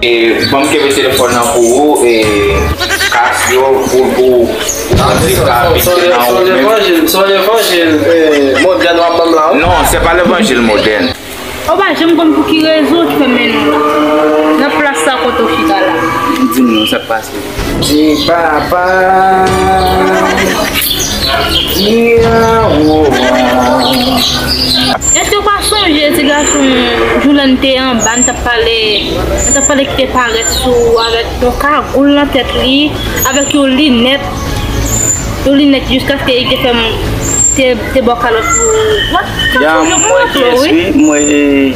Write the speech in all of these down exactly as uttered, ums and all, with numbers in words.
E, ban m kenbe telefòn nan pou ou, e, kas yo, pou, pou, pou, an ti ka abite nan ou menm. Se yon levanjil, se yon levanjil, e, modèn w ap ban m la, wi. Non, se pa levanjil modèn. Ou pa janm konn pou ki rezon w te fè mennen w la, nan plas sa kote w chita la. Di m non, sa k pase? Ti papa, ti awo. Èske w pa sonje ti gason jou lè n te anba, n t ap pale, n t ap pale ki te parèt sou ou avèk yon kagoul nan tèt li, avèk yon linèt, yon linèt jiskaske li te fè m te, te bò kalòt pou ou. Ya, mwen ki eswi, mwen,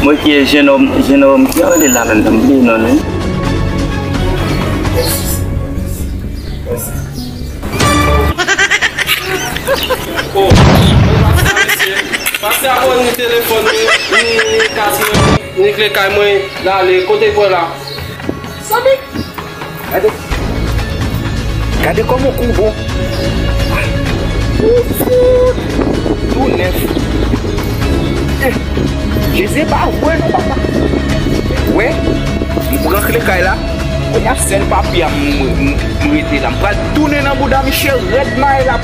mwen ki jenòm, jenòm, ki rele la menm, m bliye non li. Oh, pase a, mesye. Pase a, bon, ni telefòn mwen, ni, ni kas mwen, ni kle kay mwen, l ale, kote l pran la? Sanble. Gade. Gade kòman kou bon. Tou nèf. Eh, Jezi pa vre non, papa. Wè, m pran kle kay la. Kounye a sèl papye a m, m, m rete la. M pral tounen nan bouda misye rèd mayi la.